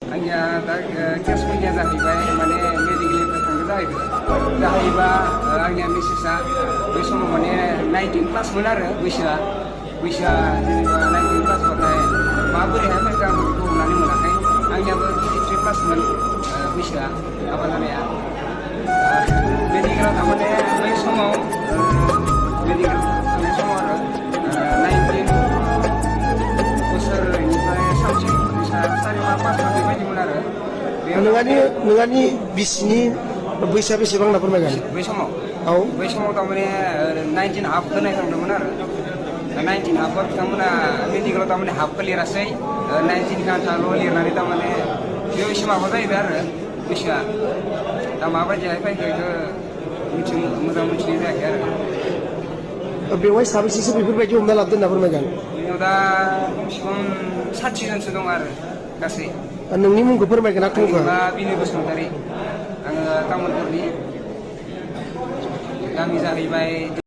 आंनिया दा केस फैनाया जाहैबाय माने मेडिकेलनिफ्राय थांनो जाहैबा आंनिया मिसेसआ बे समाव माने 19 प्लासमोन आरो बैसोआ जेनेबा 19 प्लासबाथाय माबोरैहाय फैखो आं बेखौ हमनानै मोनाखै आंनियाबो 23 प्लासमोन बैसोआ हाबा जानाया मेडिकेलाव थारमाने बै समाव मेडिकेल थांनाय समाव आरो 19 बोसोरनिफ्राय साबसिन 4-5 बेबायदिमोन आरो नोंहानि बिसिनि बैसोआ बेसेबां होनना फोरमायगोन बै समाव औ बै समाव थारमाने 19 हाफ होनाय थांदोंमोन आरो 19 हाफआव बिथांमोना मेडिकेलाव थारमाने हाफखौ लिरासै 19 घन्टाल' लिरनानै थारमाने बेयाव एसे माबा जाहैबाय आरो बैसोआ दा माबायदिहाय फैखो बेखौ मोजां मिथिनाय जायाखै आरो बेवहाय साबेसेसो बेफोरबायदि हमना लाबोदों होनना फोरमायगोन बेयाव दा खमसेखम 60 जनसो दं आरो गासै नोंनि मुंखौ फोरमायगोन ना थंखौ बिनु बसुमतारी आङो तामुलपुरनि गामि जाहैबाय